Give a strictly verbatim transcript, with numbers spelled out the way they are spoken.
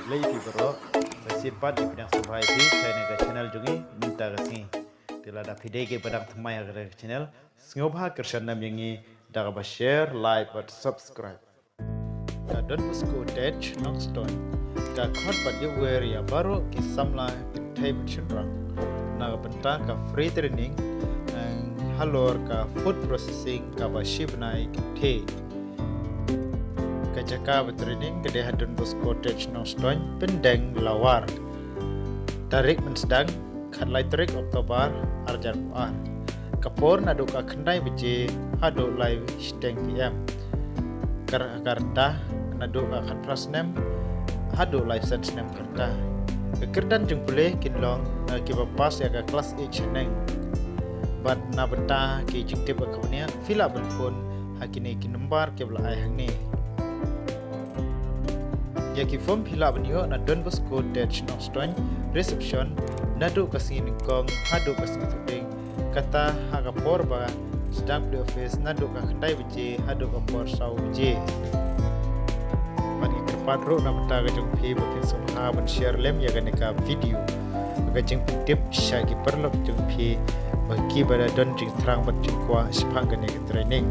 Lei phi baroh, sa shisien pat ngi pdiang sngewbha ïa phi sha kane ka channel jong ngi mynta ka sngi. Te lada phi dei kiba dang thymmai ha kane ka channel, sngewbha kyrshan nam ïa ngi da kaba share, like bad subscribe. Ka Don Bosco Tech Nongstoiñ ka khot bad ïa wer ïa baroh ki samla kynthei bad shynrang na ka bynta ka free training, eh, halor ka food processing kaba shi bnai kynthei. Ka jaka ba training ka dei ha Don Bosco Tech Nongstoiñ, Pyndenglawar. Tarik ban sdang, khatlai tarik October, arhajar arphew ar. Ka por naduh ka khyndai baje haduh lai shiteng P M. Ka r-, ka rta naduh ka khatphra snem haduh laiphew san snem ka rta. Ka kyrdan jong pule kin long, eh, kiba pass ïa ka klas eight shaneng. Bad na bynta ki jingtip ba kham bniah, phi lah ban phone ha kine ki nombar kiba la ai hangne. Ïa ki form phi lah ban ïoh na Don Bosco Tech Nongstoiñ, reception, naduh ka sngi nyngkong haduh ka sngi thupding, kata ha ka por ba sdang pule office naduh ka khyndai baje haduh ka por saw baje. Bad ngi kyrpad ruh na bynta ka jong phi ba phin sngewbha ban share lem ïa kane ka video, ka jingpyntip sha ki paralok jong phi ba kiba da don jingthrang bad jingkwah shaphang kane ka training.